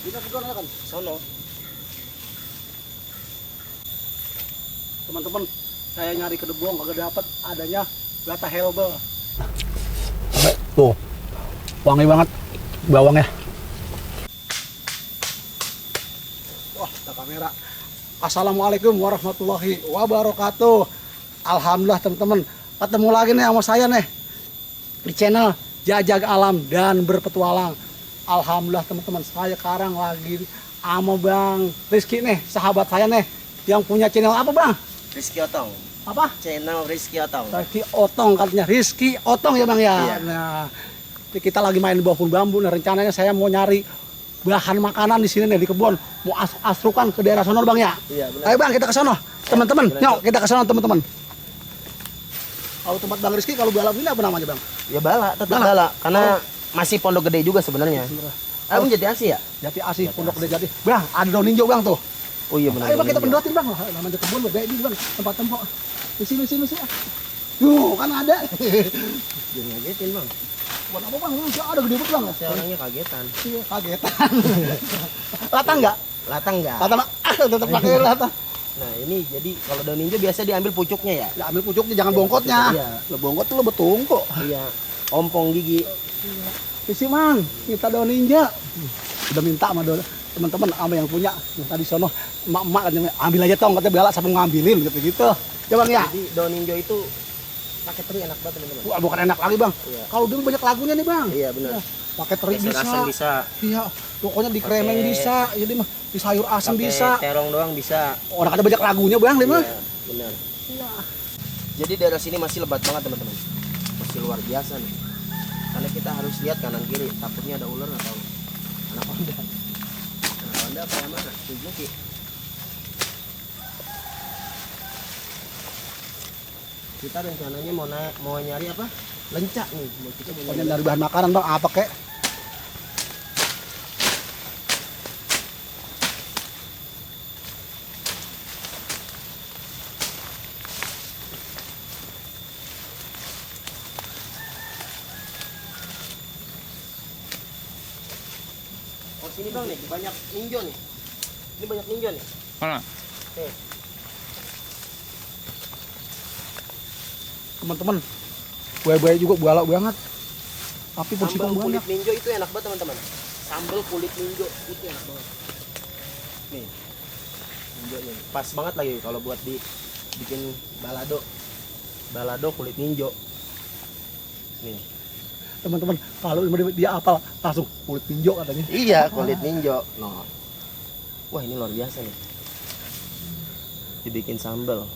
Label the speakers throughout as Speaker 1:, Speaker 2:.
Speaker 1: Kita pegang kan? Sono. Teman-teman, saya nyari ke Debong kagak dapat, adanya Gata Helbel. Tuh, wangi banget bawangnya. Wah, ada kamera. Assalamualaikum warahmatullahi wabarakatuh. Alhamdulillah teman-teman, ketemu lagi nih sama saya nih di channel Jajak Alam dan Berpetualang. Alhamdulillah teman-teman, saya sekarang lagi sama Bang Rizky nih, sahabat saya nih, yang punya channel apa Bang?
Speaker 2: Rizky Otong.
Speaker 1: Apa?
Speaker 2: Channel Rizky Otong.
Speaker 1: Rizky Otong katanya, Rizky Otong ya Bang ya.
Speaker 2: Iya.
Speaker 1: Nah, kita lagi main buah pun bambu. Nah, rencananya saya mau nyari bahan makanan di sini nih di kebun, mau asrukan ke daerah sono Bang ya.
Speaker 2: Iya benar.
Speaker 1: Ayo Bang, kita ke sono. Teman-teman, yuk kita ke sono teman-teman. Kalau tempat Bang Rizky kalau balap ini apa namanya Bang?
Speaker 2: Ya bala, tetap bala. Karena masih Pondok Gede juga sebenarnya. Abang Jati Asih ya?
Speaker 1: Jati Asih, Pondok Gede Jati. Bang, ada daun ninjo Bang tuh.
Speaker 2: Oh iya benar.
Speaker 1: Ayo Bang, kita pendotin Bang. Namanya kebun gede ini Bang, tempat tempok. Misi. Yuh, kan ada.
Speaker 2: Jangan ngagetin Bang.
Speaker 1: Buat apa Bang? Masih ada gede banget Bang.
Speaker 2: Saya orangnya kagetan.
Speaker 1: Iya, kagetan. Latang enggak?
Speaker 2: Latang enggak?
Speaker 1: Latang tetap pakai latang.
Speaker 2: Nah ini jadi kalau daun ninja biasa diambil pucuknya ya?
Speaker 1: Ya ambil pucuknya, jangan bongkotnya.
Speaker 2: Iya.
Speaker 1: Lo bongkot tuh lo betungkuk.
Speaker 2: Iya. Ompong gigi.
Speaker 1: Isi Mang, kita daun ninja. Udah minta sama teman-teman sama yang punya. Yang tadi sono emak-emak katanya ambil aja tong, katanya bela sampai ngambilin gitu-gitu. Ya Bang ya.
Speaker 2: Jadi daun ninja itu pakai teri enak banget teman-teman.
Speaker 1: Wah, bukan enak lagi Bang.
Speaker 2: Iya.
Speaker 1: Kalau dulu banyak lagunya nih Bang.
Speaker 2: Iya benar.
Speaker 1: Pakai teri bisa.
Speaker 2: Asam bisa.
Speaker 1: Iya, pokoknya di kremeng bisa. Jadi mah di sayur asam bisa.
Speaker 2: Terong doang bisa.
Speaker 1: Orang ada banyak lagunya Bang, deh mah.
Speaker 2: Iya benar.
Speaker 1: Iya.
Speaker 2: Jadi daerah sini masih lebat banget teman-teman. Masih luar biasa nih. Karena kita harus lihat kanan kiri, takutnya ada ular atau anaconda. Anaconda apa yang mana? Suzuki. Kita rencananya mau nyari apa? Lencak nih. Kita mau
Speaker 1: Pokoknya dari bahan makanan Bang, apa kek?
Speaker 2: Oh sini Bang nih, banyak ninjo nih. Ini banyak ninjo nih.
Speaker 3: Mana?
Speaker 2: Oke.
Speaker 1: Teman-teman, buaya-buaya juga balak banget. Tapi porsi
Speaker 2: Sambal
Speaker 1: banyak.
Speaker 2: kulit ninjo itu enak banget teman-teman. Sambal kulit ninjo itu enak banget. Nih, ninjonya nih. Pas banget lagi kalau buat bikin balado. Balado kulit ninjo. Nih.
Speaker 1: Teman-teman, kalau dia apal langsung kulit tinjo katanya.
Speaker 2: Iya, kulit ninjo. No. Wah, ini luar biasa nih. Dibikin sambal.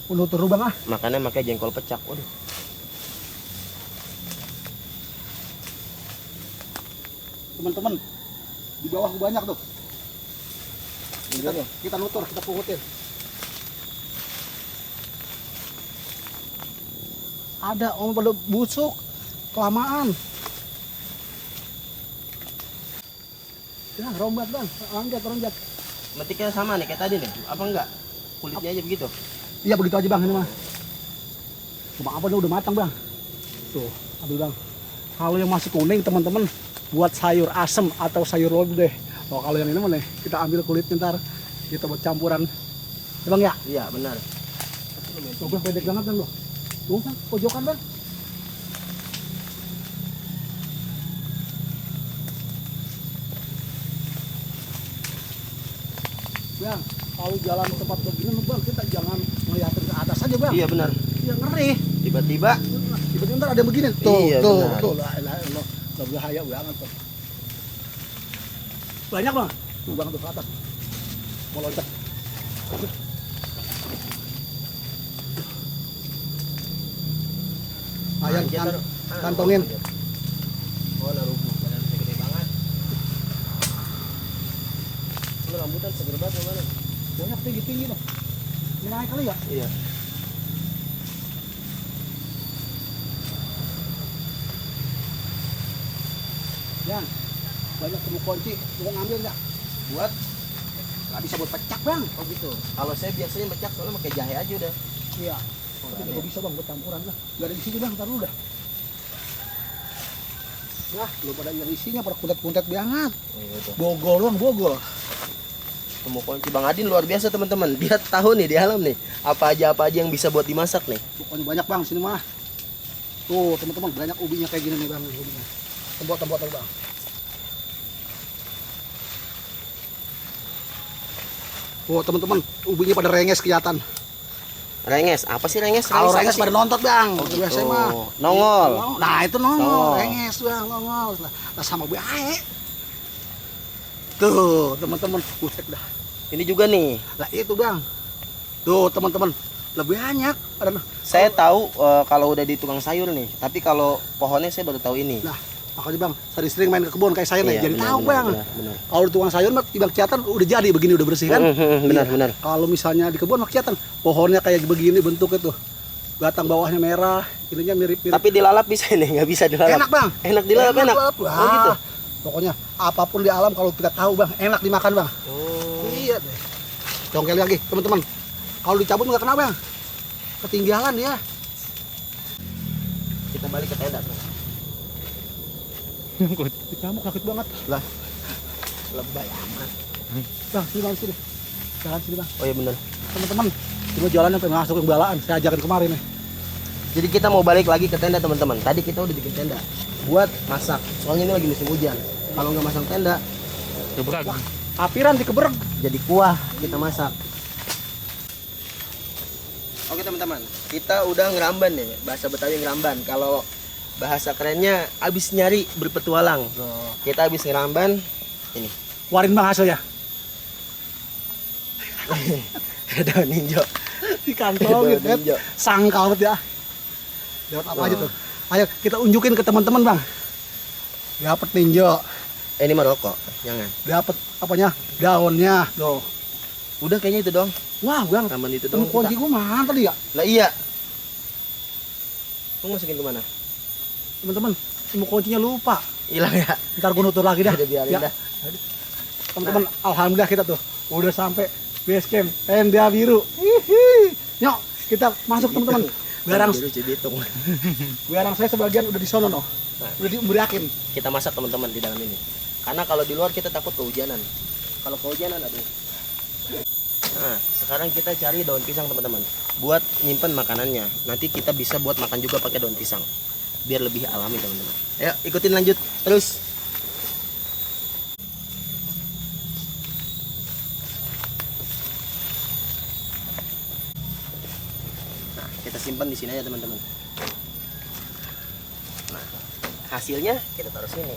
Speaker 1: Udah turun Bang ah.
Speaker 2: Makannya pakai jengkol pecak. Waduh.
Speaker 1: Teman-teman, di bawah banyak tuh.
Speaker 2: Ninjonya.
Speaker 1: Kita nutur, kita pungutin. Ada om pada busuk, kelamaan. Ya, rombat Bang, lonjat.
Speaker 2: Metiknya sama nih kayak tadi nih. Apa enggak? Kulitnya aja begitu.
Speaker 1: Iya begitu aja Bang ini mah. Cuma apa nih udah matang Bang. Tuh, ambil Bang. Kalau yang masih kuning teman-teman buat sayur asem atau sayur lodeh. Oh, kalau yang ini mah nih kita ambil kulitnya ntar kita buat campuran. Ya Bang ya?
Speaker 2: Iya, benar.
Speaker 1: Tuh Bang pendek banget Bang loh. Tuh Bang, pojokan Bang. Bang, kalau jalan tempat begini Bang, kita jangan ngeliatin ke atas aja Bang.
Speaker 2: Iya, benar.
Speaker 1: Ya ngeri.
Speaker 2: Tiba-tiba
Speaker 1: Tiba-tiba ntar ada yang begini. Tuh,
Speaker 2: Iya,
Speaker 1: tuh,
Speaker 2: benar.
Speaker 1: tuh. Lah, bahaya banget tuh. Banyak Bang. Tuh Bang tuh ke atas. Mau loncat. Ayam kantongin.
Speaker 2: Oh, naruh badan saya gede banget. Ini rambutan seger banget gimana?
Speaker 1: Banyak tinggi-tinggi tuh. Ini naik kali ya?
Speaker 2: Iya.
Speaker 1: Yang banyak temu kunci. Mau ngambil nggak?
Speaker 2: Buat
Speaker 1: Nggak bisa buat pecak Bang.
Speaker 2: oh gitu. Kalau saya biasanya mecak soalnya pakai jahe aja udah.
Speaker 1: Iya. Tapi juga bisa Bang buat campuran lah. Gak ada di sini Bang, ntar dulu dah. Wah, belum pada yang isinya, pada kuntet-kuntet banget.
Speaker 2: Itu.
Speaker 1: Bogol doang, bogol.
Speaker 2: Temu kunci Bang Adin luar biasa teman-teman. Dia tahu nih di alam nih apa aja yang bisa buat dimasak nih.
Speaker 1: Pokoknya banyak bang sini mah. Tuh teman-teman banyak ubinya kayak gini nih bang. Ubinya. Tembok bang. Tuh teman-teman ubinya pada renges kelihatan.
Speaker 2: Renges, apa sih renges?
Speaker 1: Kalau
Speaker 2: apa
Speaker 1: renges
Speaker 2: sih?
Speaker 1: pada nontot bang.
Speaker 2: Oh,
Speaker 1: Biasanya
Speaker 2: gitu.
Speaker 1: mah.
Speaker 2: Nongol.
Speaker 1: Nah itu nongol.
Speaker 2: Nongol.
Speaker 1: Renges bang, nongol. Nah sama bae. Tuh teman-teman, buset dah.
Speaker 2: Ini juga nih.
Speaker 1: Lah itu bang. Tuh teman-teman, lebih banyak.
Speaker 2: Saya tahu kalau udah di tukang sayur nih, tapi kalau pohonnya saya baru tahu ini.
Speaker 1: Nah, makanya bang, sering main ke kebun kayak saya nih,
Speaker 2: Iya,
Speaker 1: jadi
Speaker 2: benar,
Speaker 1: tahu
Speaker 2: benar,
Speaker 1: bang.
Speaker 2: benar.
Speaker 1: Kalau di tukang sayur mah tiba kelihatan udah jadi begini udah bersih kan?
Speaker 2: Benar,
Speaker 1: Iya.
Speaker 2: benar.
Speaker 1: Kalau misalnya di kebun mah kelihatan pohonnya kayak begini bentuknya tuh. Batang bawahnya merah, ininya mirip-mirip.
Speaker 2: Tapi dilalap bisa nih, nggak bisa dilalap.
Speaker 1: Enak bang.
Speaker 2: Enak dilalap enak.
Speaker 1: Wah,
Speaker 2: Oh gitu.
Speaker 1: pokoknya apapun di alam kalau kita tahu bang, enak dimakan bang.
Speaker 2: Oh.
Speaker 1: Iya deh. Congkel lagi teman-teman. Kalau dicabut nggak kena bang. Ketinggalan ya.
Speaker 2: Kita balik ke tenda tuh.
Speaker 1: Kamu kaget banget.
Speaker 2: Lah. Lebay amat.
Speaker 1: Bang, sini. Jalan sini bang.
Speaker 2: Oh iya benar.
Speaker 1: Teman-teman, cuma jalan sampai masuk ke balaan. Saya ajakin kemarin nih.
Speaker 2: Jadi kita mau balik lagi ke tenda teman-teman. Tadi kita udah bikin tenda buat masak. Soalnya ini lagi musim hujan. Kalau nggak masang tenda,
Speaker 1: Wah, apiran dikeberek.
Speaker 2: jadi kuah kita masak. Oke teman-teman, kita udah ngeramban ya, bahasa Betawi ngeramban. Kalau bahasa kerennya abis nyari berpetualang. Kita abis ngeramban ini.
Speaker 1: Keluarin bang hasilnya.
Speaker 2: Daun ninjo.
Speaker 1: Di kantong
Speaker 2: Daun
Speaker 1: gitu.
Speaker 2: ninjo.
Speaker 1: Sangkal ya. Dapat apa aja tuh? Ayo kita unjukin ke teman-teman bang. Dapat ninjo.
Speaker 2: Ini mah rokok, jangan.
Speaker 1: Dapat apanya? Daunnya. Loh.
Speaker 2: Udah kayaknya itu dong.
Speaker 1: Wah bang.
Speaker 2: Ramban itu
Speaker 1: Temu
Speaker 2: dong.
Speaker 1: kunci gua mana tadi ya?
Speaker 2: Lah iya. Lu masukin kemana?
Speaker 1: Teman-teman, temu kuncinya lupa.
Speaker 2: Hilang ya?
Speaker 1: Ntar gua nutur lagi dah.
Speaker 2: Udah biarin
Speaker 1: Ya.
Speaker 2: dah.
Speaker 1: Teman-teman, alhamdulillah kita tuh udah sampai base camp tenda biru. Hihi. Nyok, kita masuk teman-teman. Barang
Speaker 2: Biru Cibitung.
Speaker 1: barang saya sebagian udah di sono no. Udah diberiakin.
Speaker 2: Kita masak teman-teman di dalam ini. Karena kalau di luar kita takut kehujanan. Kalau kehujanan aduh. Nah, sekarang kita cari daun pisang teman-teman. Buat nyimpen makanannya. Nanti kita bisa buat makan juga pakai daun pisang. Biar lebih alami teman-teman. Ayo ikutin lanjut terus. Nah, kita simpan di sini aja teman-teman. Nah, hasilnya kita taruh sini.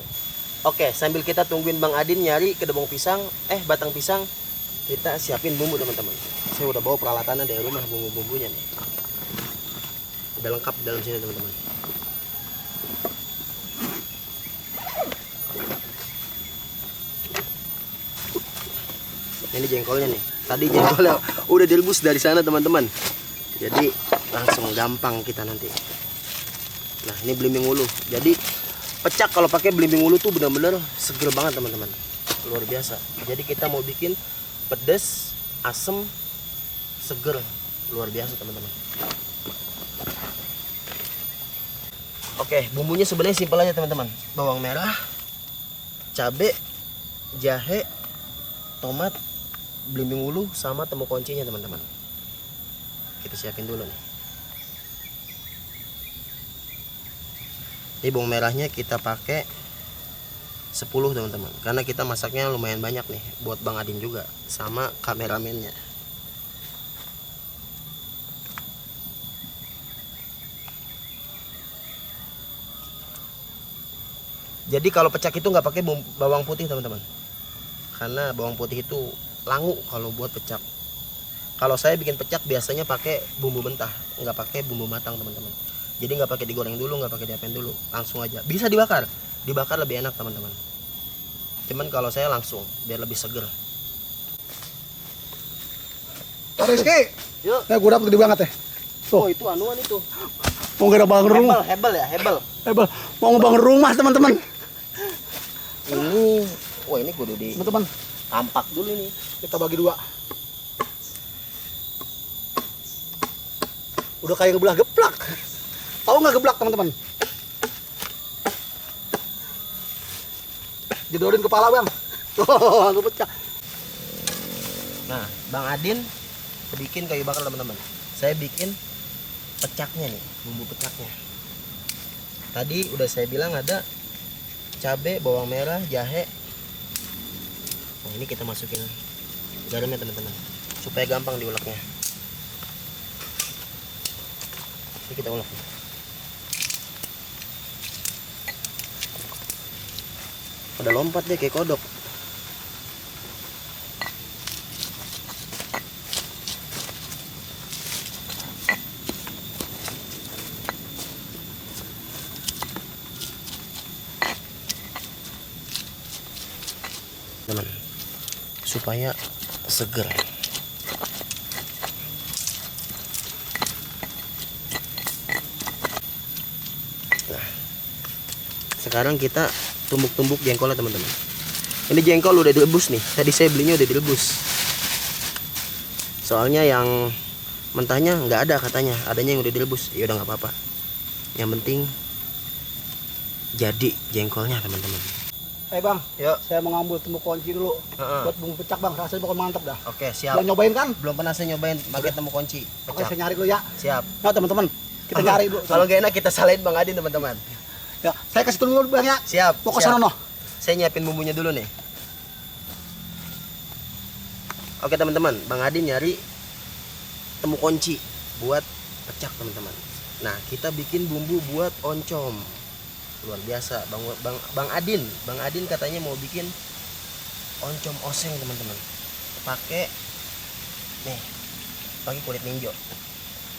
Speaker 2: Oke, sambil kita tungguin Bang Adin nyari kedebong pisang, batang pisang, kita siapin bumbu teman-teman. Saya udah bawa peralatannya dari rumah, bumbu-bumbunya nih. Udah lengkap di dalam sini teman-teman. Ini jengkolnya nih. Tadi jengkolnya udah direbus dari sana teman-teman. Jadi langsung gampang kita nanti. Nah, ini belimbing ulu. Jadi pecak kalau pakai belimbing ulu tuh benar-benar seger banget teman-teman. Luar biasa. Jadi kita mau bikin pedas, asem, seger. Luar biasa teman-teman. Oke, bumbunya sebenarnya simpel aja teman-teman. Bawang merah, cabai, jahe, tomat, belimbing ulu sama temu kuncinya teman-teman. Kita siapin dulu nih. Ini bawang merahnya kita pakai 10 teman-teman, karena kita masaknya lumayan banyak nih buat Bang Adin juga sama kameramennya. Jadi kalau pecak itu nggak pakai bawang putih teman-teman, karena bawang putih itu langu kalau buat pecak. Kalau saya bikin pecak biasanya pakai bumbu mentah, nggak pakai bumbu matang teman-teman. Jadi nggak pakai digoreng dulu, nggak pakai diapain dulu, langsung aja. Bisa dibakar lebih enak teman-teman. Cuman kalau saya langsung biar lebih seger.
Speaker 1: Pak Rizky,
Speaker 2: Yuk.
Speaker 1: gue dapet gede banget ya.
Speaker 2: Oh itu anuan itu.
Speaker 1: Mau nggak bangun rumah?
Speaker 2: Hebel ya, hebel.
Speaker 1: Mau ngebangun rumah teman-teman.
Speaker 2: Ini, wah ini kudu di
Speaker 1: Teman-teman,
Speaker 2: tampak dulu ini.
Speaker 1: kita bagi dua. Udah kayak gebelah geplak. Tahu nggak geblak teman-teman? Jedorin kepala bang. Tuh, langsung pecah.
Speaker 2: Nah, Bang Adin bikin kayu bakar teman-teman. Saya bikin pecaknya nih, bumbu pecaknya. Tadi udah saya bilang ada cabai, bawang merah, jahe. Nah, ini kita masukin garamnya teman-teman, supaya gampang diuleknya. Ini kita ulek. Pada lompat deh kayak kodok. Teman, supaya seger. Nah, sekarang kita tumbuk-tumbuk jengkolnya teman-teman. Ini jengkol udah direbus nih. Tadi saya belinya udah direbus. Soalnya yang mentahnya nggak ada katanya, adanya yang udah direbus. Ya udah nggak apa-apa. Yang penting jadi jengkolnya teman-teman.
Speaker 1: Bang,
Speaker 2: Yuk.
Speaker 1: saya mau ngambil tumbuk kunci dulu. Buat bumbu pecak bang, rasanya pokoknya mantep dah.
Speaker 2: Oke, siap.
Speaker 1: Belum nyobain kan?
Speaker 2: Belum pernah saya nyobain pakai temu kunci
Speaker 1: Oke,
Speaker 2: pecak.
Speaker 1: saya nyari dulu ya.
Speaker 2: Siap.
Speaker 1: Nah teman-teman, kita nyari dulu.
Speaker 2: Kalau gak enak kita salahin Bang Adin teman-teman.
Speaker 1: Ya, saya kasih dulu bang ya.
Speaker 2: Siap.
Speaker 1: Mau ke
Speaker 2: siap.
Speaker 1: sana noh.
Speaker 2: Saya nyiapin bumbunya dulu nih. Oke teman-teman, Bang Adin nyari temu kunci buat pecak teman-teman. Nah, kita bikin bumbu buat oncom. Luar biasa, Bang Adin katanya mau bikin oncom oseng teman-teman. Pakai kulit ninjo.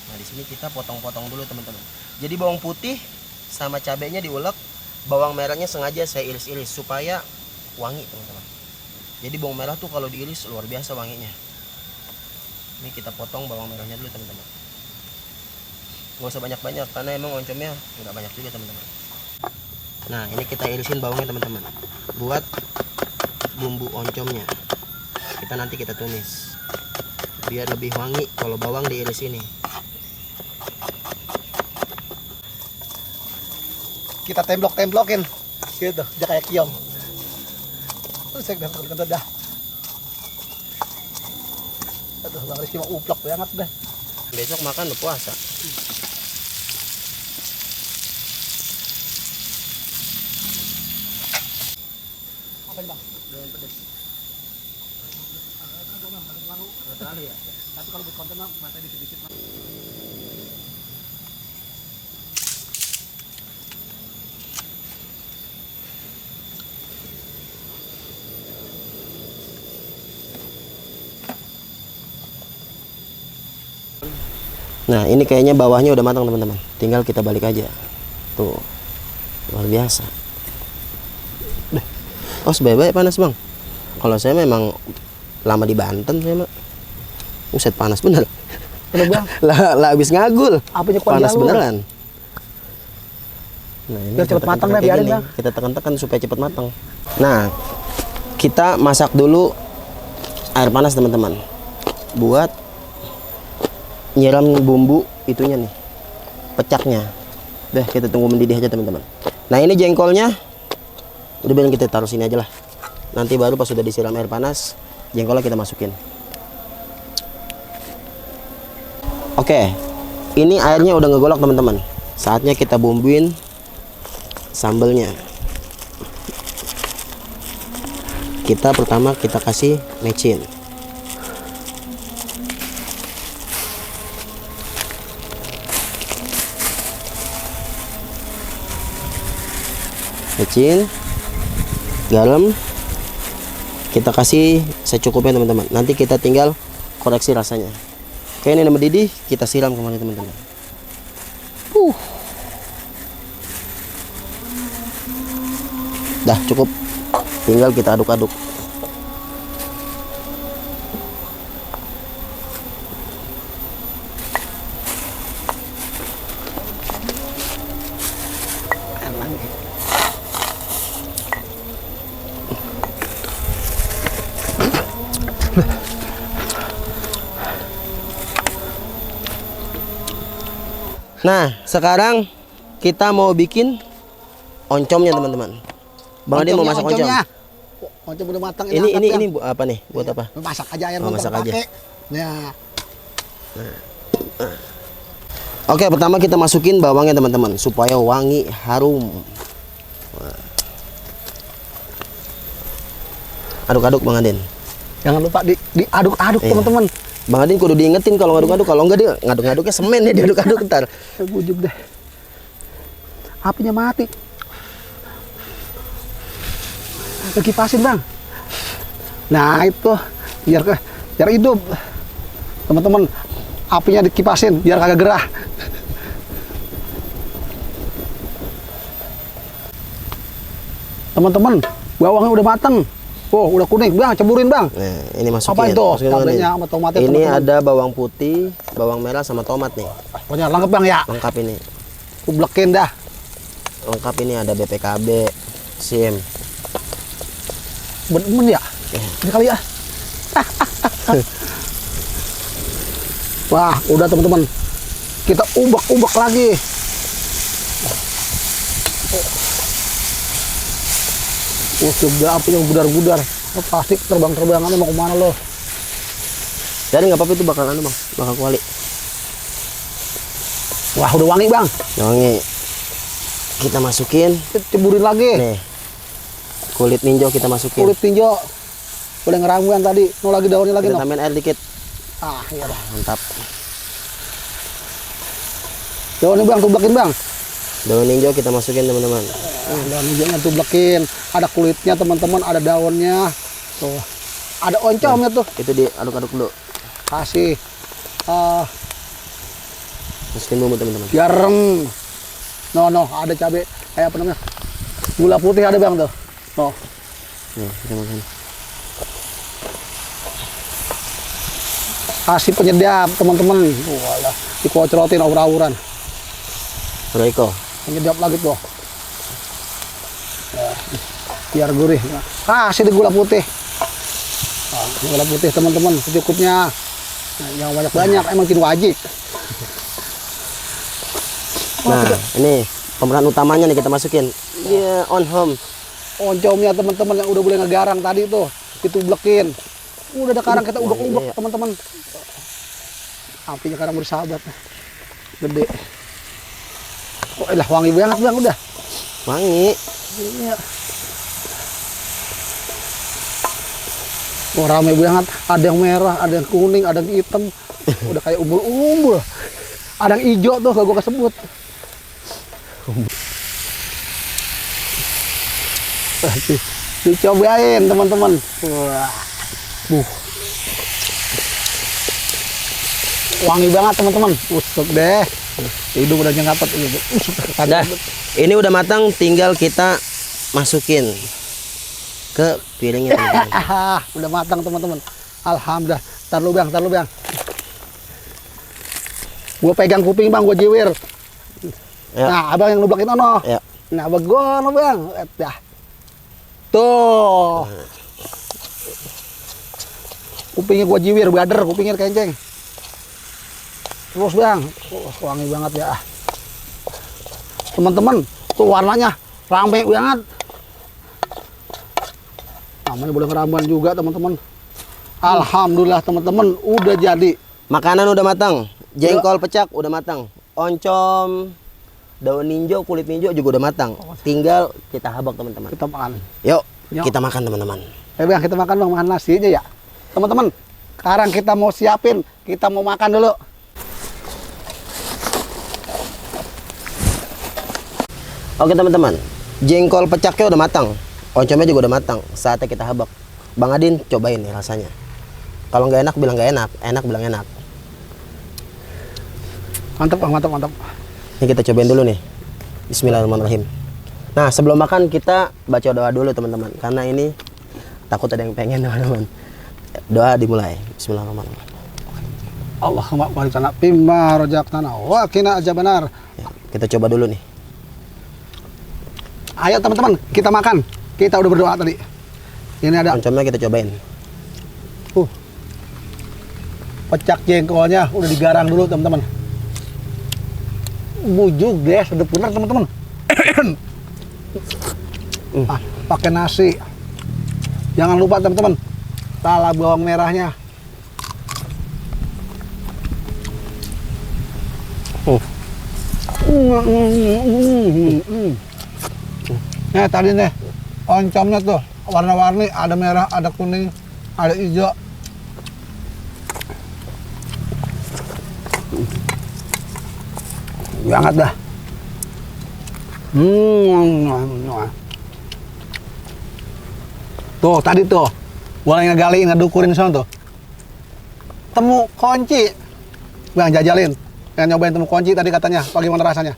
Speaker 2: Nah, di sini kita potong-potong dulu teman-teman. Jadi bawang putih sama cabenya diulek, bawang merahnya sengaja saya iris-iris supaya wangi teman-teman. Jadi bawang merah tuh kalau diiris luar biasa wanginya. Ini kita potong bawang merahnya dulu teman-teman. Gak usah banyak-banyak karena emang oncomnya nggak banyak juga teman-teman. Nah, ini kita irisin bawangnya teman-teman buat bumbu oncomnya. Kita tumis biar lebih wangi kalau bawang diiris ini.
Speaker 1: Kita temblok-temblokin gitu, dia kayak kiong. Terus saya kentut dah. Aduh, Bang Rizky mau uplok banget dah.
Speaker 2: Besok makan udah puasa.
Speaker 1: Apa nih bang?
Speaker 2: Dengan pedas.
Speaker 1: Nggak terlalu ya. Tapi kalau buat konten mah mata dikit-dikit.
Speaker 2: Nah, ini kayaknya bawahnya udah matang teman-teman. Tinggal kita balik aja. Tuh. Luar biasa. Oh, sebaik-baik panas, Bang. Kalau saya memang lama di Banten saya, Mak. Buset, panas bener.
Speaker 1: Bener bang.
Speaker 2: lah habis ngagul.
Speaker 1: Apanya
Speaker 2: Panas beneran. Nah, ini
Speaker 1: biar cepet matang deh, biarin bang.
Speaker 2: Kita tekan-tekan supaya cepet matang. Nah, kita masak dulu air panas teman-teman. Buat nyiram bumbu itunya nih, pecaknya. Udah, kita tunggu mendidih aja teman-teman. Nah, ini jengkolnya udah, biarin kita taruh sini aja lah. Nanti baru pas sudah disiram air panas, jengkolnya kita masukin. Oke, ini airnya udah ngegolok teman-teman. Saatnya kita bumbuin sambelnya. Pertama kita kasih mecin. Garam kita kasih secukupnya teman-teman. Nanti kita tinggal koreksi rasanya. Oke, ini udah mendidih, kita siram kembali teman-teman. Dah cukup, tinggal kita aduk-aduk. Nah, sekarang kita mau bikin oncomnya teman-teman. Bang Adin mau masak oncom.
Speaker 1: Oncom udah matang.
Speaker 2: Ini apa nih? Buat apa?
Speaker 1: Masak aja air
Speaker 2: Oh, masak aja.
Speaker 1: pakai. Ya.
Speaker 2: Oke, pertama kita masukin bawangnya teman-teman supaya wangi, harum. Aduk-aduk Bang Adin.
Speaker 1: Jangan lupa diaduk-aduk
Speaker 2: Iya.
Speaker 1: teman-teman.
Speaker 2: Bang Adin kudu diingetin kalau ngaduk-aduk, kalau enggak dia ngaduk-ngaduknya semen ya, diaduk-aduk ntar.
Speaker 1: Bujuk deh. Apinya mati. Kipasin Bang. Nah itu biar hidup. Teman-teman, apinya dikipasin biar kagak gerah. Teman-teman, bawangnya udah matang. Oh, udah kuning, Bang. Ceburin, Bang.
Speaker 2: Nah, ini masukin.
Speaker 1: Apa itu?
Speaker 2: Masukin Bang Adin.
Speaker 1: Cabenya sama tomatnya,
Speaker 2: Ini
Speaker 1: teman-teman.
Speaker 2: ada bawang putih, bawang merah sama tomat nih.
Speaker 1: Pokoknya lengkap, Bang ya.
Speaker 2: Lengkap ini.
Speaker 1: Kublekin dah.
Speaker 2: Lengkap ini ada BPKB, SIM.
Speaker 1: Bener ya? Ini kali ya. Wah, udah teman-teman. Kita ubek-ubek lagi. Oh, sudah apinya budar-budar. Oh, plastik terbang-terbangannya mau kemana lo?
Speaker 2: Jadi nggak apa-apa itu bakal anu Bang, bakal kuali.
Speaker 1: Wah, udah wangi, Bang.
Speaker 2: Wangi. Kita masukin.
Speaker 1: Ceburin lagi.
Speaker 2: Nih. Kulit ninjo kita masukin.
Speaker 1: Kulit tinjo. Udah ngeramu yang tadi. Mau lagi daunnya lagi,
Speaker 2: Kita
Speaker 1: no?
Speaker 2: tambahin air dikit.
Speaker 1: Ah, iya dah.
Speaker 2: Mantap.
Speaker 1: Daunnya, Bang, tublekin, Bang.
Speaker 2: Daun ninjo kita masukin teman-teman.
Speaker 1: Daun hijaunya tublekin. Ada kulitnya, teman-teman. Ada daunnya. Tuh. Ada oncomnya tuh.
Speaker 2: Itu diaduk-aduk dulu.
Speaker 1: Kasih
Speaker 2: Masukin bumbu teman-teman.
Speaker 1: garam. No, ada cabai. Kayak apa namanya? Gula putih ada, Bang, tuh. No.
Speaker 2: Nih, kita masukin.
Speaker 1: Kasih penyedap, teman-teman. Walah, dikocrotin aur-auran.
Speaker 2: Royco.
Speaker 1: Penyedap lagi tuh. Ya, biar gurih. Kasih di gula putih. Gula putih, teman-teman, secukupnya. Nah, yang banyak-banyak emang kin wajib.
Speaker 2: Nah, ini pemeran utamanya nih kita masukin. Dia on home.
Speaker 1: Oncomnya, teman-teman, yang udah boleh ngegarang tadi tuh, ditublekin. Udah ada karang kita ubek-ubek,
Speaker 2: iya.
Speaker 1: teman-teman. Apinya karang bersahabat. Gede. Oh, elah wangi banget, Bang, udah.
Speaker 2: Wangi.
Speaker 1: Iya. Oh, rame banget. Ada yang merah, ada yang kuning, ada yang hitam. Udah kayak umbul-umbul. Ada yang hijau tuh, gak gua kesebut. Dicobain, teman-teman. Wah. Wangi banget, teman-teman. Usuk deh. Hidung udah nyengapat.
Speaker 2: Dah. Ini udah matang, tinggal kita masukin ke piringnya teman-teman.
Speaker 1: Udah matang, teman-teman. Alhamdulillah. Tar lu, Bang. Gua pegang kuping, Bang, gua jiwir.
Speaker 2: Ya.
Speaker 1: Nah, abang yang nublakin ono.
Speaker 2: Ya.
Speaker 1: Nah, abang gua ono, Bang. Dah. Tuh. Kupingnya gua jiwir, bader, kupingnya kenceng. Terus, Bang. Wangi banget ya. Teman-teman, tuh warnanya rame banget. Namanya boleh ngeramuan juga, teman-teman. Alhamdulillah, teman-teman, udah jadi.
Speaker 2: Makanan udah matang, jengkol pecak udah matang, oncom, daun ninjo, kulit ninjo juga udah matang. Tinggal kita habak teman-teman.
Speaker 1: Kita makan.
Speaker 2: Yuk,
Speaker 1: Yuk.
Speaker 2: kita makan teman-teman.
Speaker 1: Bang, kita makan, Bang, makan nasi aja ya. Teman-teman, sekarang kita mau siapin, kita mau makan dulu.
Speaker 2: Oke teman-teman, jengkol pecaknya udah matang, oncomnya juga udah matang. Saatnya kita habak. Bang Adin cobain nih rasanya. Kalau nggak enak bilang nggak enak, enak bilang enak.
Speaker 1: Mantap, Bang, mantap.
Speaker 2: Ini kita cobain dulu nih. Bismillahirrahmanirrahim. Nah sebelum makan kita baca doa dulu teman-teman, karena ini takut ada yang pengen teman-teman. Doa dimulai. Bismillahirrahmanirrahim.
Speaker 1: Allahumma barik lana fimma razaqtana wa qina adzabannar.
Speaker 2: Ya, kita coba dulu nih.
Speaker 1: Ayo teman-teman, kita makan. Kita udah berdoa tadi. Ini ada
Speaker 2: Oncomnya kita cobain.
Speaker 1: pecak jengkolnya, udah digarang dulu, teman-teman. Bujuk deh, sedep bener, teman-teman. Pakai nasi. Jangan lupa teman-teman, pala bawang merahnya. Nah tadi nih oncomnya tuh warna-warni, ada merah, ada kuning, ada hijau. Banget dah. Tuh tadi tuh boleh ngegaliin, ngedukurin sana tuh. Temu kunci. Bang jajalin. Pengen nyobain temu kunci tadi katanya. Bagaimana rasanya?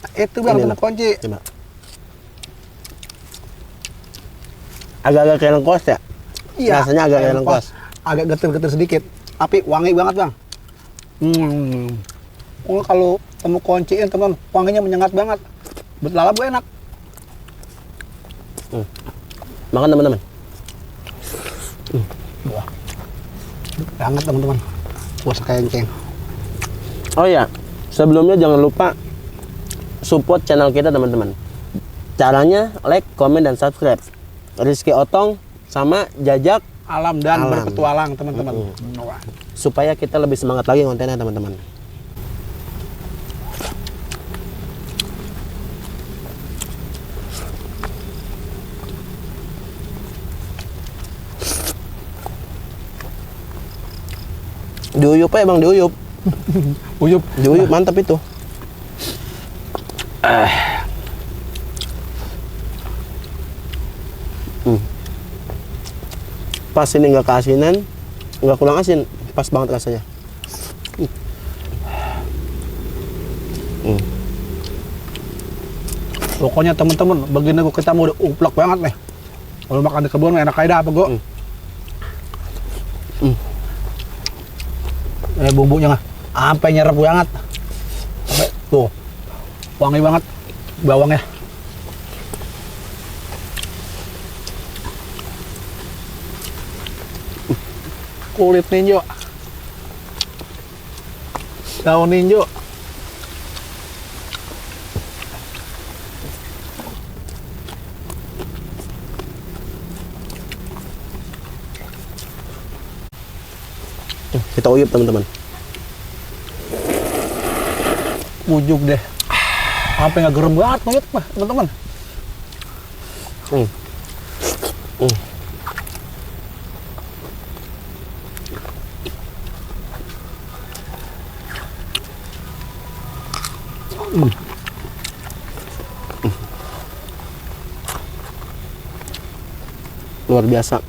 Speaker 1: Nah, itu bang temu kunci.
Speaker 2: Coba. Agak-agak kayak lengkos ya?
Speaker 1: Iya.
Speaker 2: Rasanya agak kayak lengkos.
Speaker 1: Agak getir-getir sedikit. Tapi wangi banget bang. Oh, kalau temu kunciin teman, wanginya menyengat banget. Berlalap gue enak.
Speaker 2: Makan teman-teman.
Speaker 1: Wah. Banget teman-teman. Puasa kenceng.
Speaker 2: Oh ya, sebelumnya jangan lupa support channel kita teman-teman. Caranya like, komen, dan subscribe. Rizky Otong sama Jajak
Speaker 1: Alam dan berpetualang teman-teman.
Speaker 2: Supaya kita lebih semangat lagi kontennya teman-teman. Diuyup ya bang, diuyup.
Speaker 1: Uyup.
Speaker 2: Diuyup mantap itu. Pas ini nggak keasinan, nggak kurang asin, pas banget rasanya.
Speaker 1: Pokoknya teman-teman, begini gue kita mau udah uplek banget nih. Kalau makan di kebun enak kayak apa gue. Bumbunya nggak, sampai nyerap banget. Sampai tuh, wangi banget bawangnya. Kulit ninjo, daun ninjo.
Speaker 2: Kita uyup teman-teman.
Speaker 1: Ujuk deh. Sampai nggak gerem banget banget mah teman-teman.
Speaker 2: Luar biasa.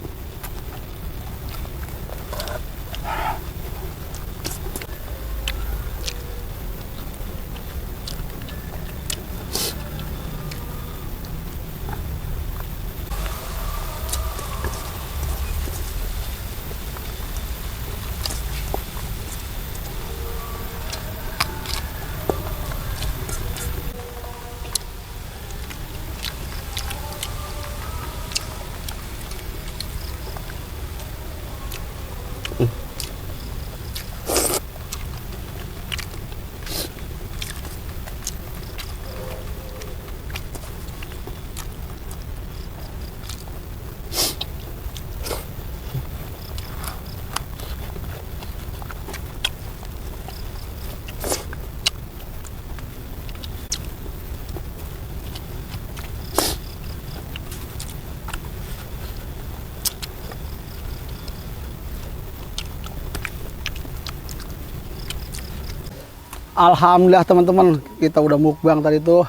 Speaker 1: Alhamdulillah teman-teman, kita udah mukbang tadi tuh.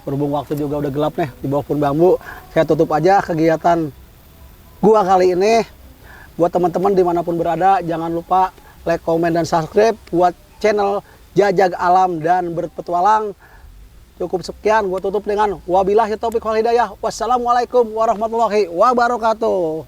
Speaker 1: Berhubung waktu juga udah gelap nih di bawah pohon bambu, saya tutup aja kegiatan gua kali ini. Buat teman-teman dimanapun berada, jangan lupa like, komen, dan subscribe buat channel Jajak Alam dan Berpetualang. Cukup sekian, gua tutup dengan wabillahi taufiq wal hidayah. Wassalamualaikum warahmatullahi wabarakatuh.